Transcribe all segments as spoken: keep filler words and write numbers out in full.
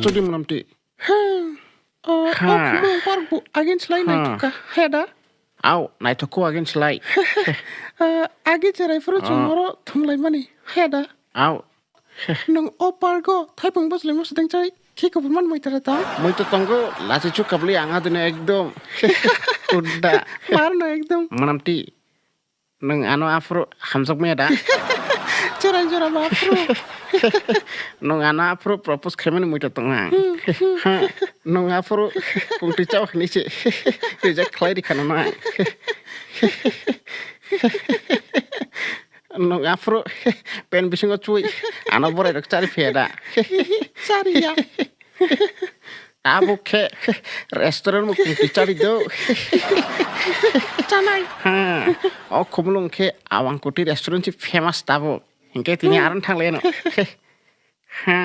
Chudi mwnam ti. Hmm. Oh, Ha. Oh, khumung park bu agin slai Ha. naithok kha. Heda. Au, naithok kho agin slai. Ah, agi cherai phuru chwng Ah. oro thunglai mani. Heda. Au. Nung o park o thaipung bwslai musu deng chai. Khi kubun man muita da tong? Muita tongo, lachi chuk kabli ang adine ekdom. Udda. Mar no ekdom. Mwnam ti. Nwng ano aphuru hamjak maya da? Jora jora ma aphuru. Nwng ano aphuru propose khaimani muita tongo ang. Hmm, hmm. Ha, nwng aphuru kungtwi chao hinwi se reject khlai rikha nono ang. Nwng aphuru pen bisingo chui ano borai rok chari phiya da? Chari ya. Tabuk khe restaurant bo kungtwi chari do. Chanai. Ha, o Khumulwng khe Awang Kuti restaurant si famous tabuk. Hinkhe tini Hmm. aron thanglai no. Ha.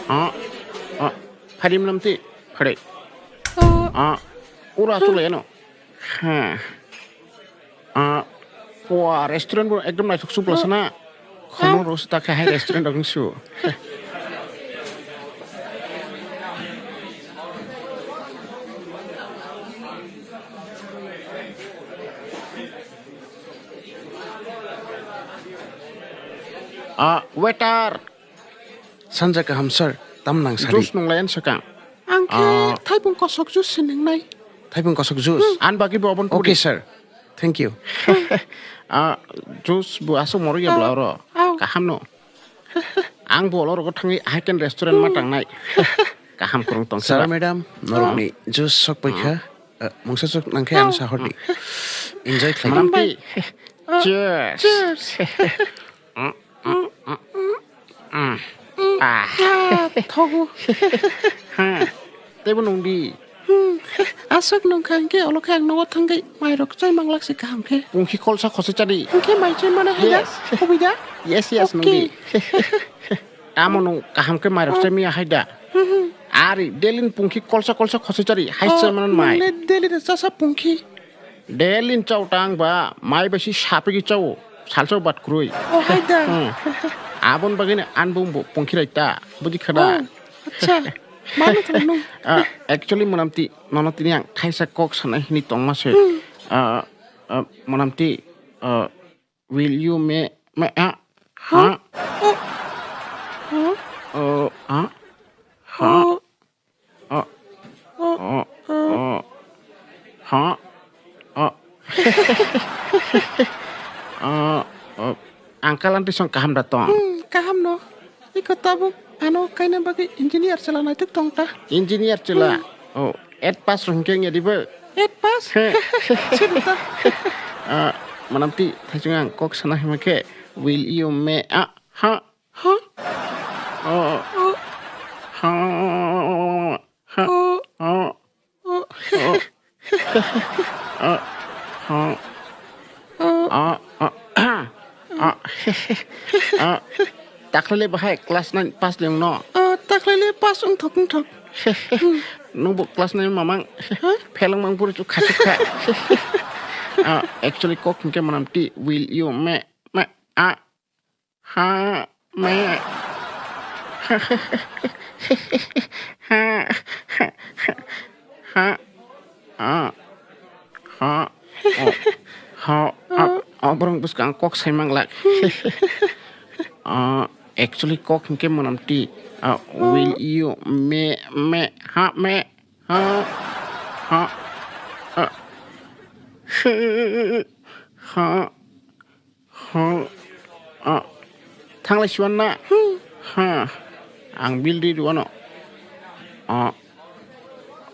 Ha. Ha. Phadi mwnam ti. Phadi. Oh. Ha. Ura chulai no. Ha. Ah, wah, restaurant bo ekdom naithok suk bwlasana. Khomo rw se ta khe hai restaurant rok wngsu. Ah, waiter. Sanja kaham, sir. Tam nang sari. Juice nung layan sakang. Ang khe Ah. thaipung kosok juice se nungnai. Thaipung kosok juice? Hmm. An bagwi bo obon Okay, pudi. Sir. Thank you. Ah, juice bo aswk morok ya bwla oro. Au. Kaham no. Ang bo olo rogo thangwi Haiten restaurant ma tangnai. Kaham kwrwng tong Sir, sila. Madam, norokni juice sok paikha. Ah. Eh, mungsa sok nangkhe ano Au. sahordi. Enjoy khlai. Manam ti. Ah, Cheers. Cheers. Mm. Ah. Ah, thogo. Ha. Teibo nungdi. Hmm. Aswk nungkha hinkhe olo khe ang nogo thangwi mairok chai manglak se kaham khe. Pungkhi kolsa khosoi chadi. Hinkhe mai chai mane hai da? Yes. Khoboi da? Yes, yes, Okay. nungdi. Tamo nung kaham khe mairok chai miya hai da? Hmm, hmm. Ari, daily ni pungkhi kolsa kolsa khosoi chadi. Hai Oh, chai manan mai. Nungle daily da chasa pungkhi. Daily ni chao tang ba, mai bai si sapigwi chao, salsa bat kwrwi. Oh, hai da. Hmm. Abon bagwi no an bung bo pungkhi rai ta, buji kha da? Oh, acha. Mano thang nung. Ah, actually, mwnam ti, nono tini ang thaisa kok sana hini tongma se. Hmm. Ah, ah, mwnam ti, ah, will you me, me, ah, Huh? ha? Oh. Huh? Oh, ah, ha? Oh. Oh. Oh. Oh. Oh. Ha? Oh. Oh. Oh. Ang kalan tisong kaham da tong? Hmm, kaham no. Iko tabuk ano kaina bagwi engineer chwla naituk tong ta. Engineer chwla? Hmm. Oh, eight pass rung keng ya dibo? Eight pass? He. Chwla ta. Ah, manam ti, thaichung ang kok sana hima khe, will you me, ah, ha? Huh? Oh. Oh. Ha. Ha. Oh. Oh. Oh. Oh. Oh. Oh. Oh. Oh. Oh. Oh. Takhali le bahai class nine pass le wngno? Oh, takhali le pass wngthok, wngthok. Nungbo class nine mamang. Huh? Pheleng mang puri chu khachuk kha. Ah, actually kok hingke manam ti will you me, me, ah. Ha, me. Ha, ha, ha, ha, oh, ha, ah, oh, borong bwskang kok sai manglak. Ah, actually, kok hingke monam ti. Ah, will you me, me, ha, me, ha, ha, ah, ha. Huh? Ah, thanglai siwan na? Huh? Ang bill ri rwano. Ah,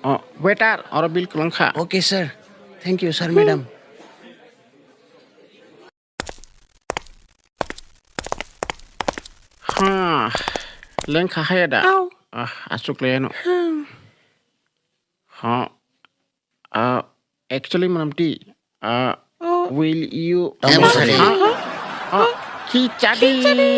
ah, waiter, oro bill kwlang kha. Okay, sir. Thank you, sir, madam. Ha, leng kha haya da? Au. Ah, asuk le no. Hmm. Ha. Ah, actually, manam ti, ah, Oh. Will you Tamo sari. Ha? Ah, khichadi. Khichadi.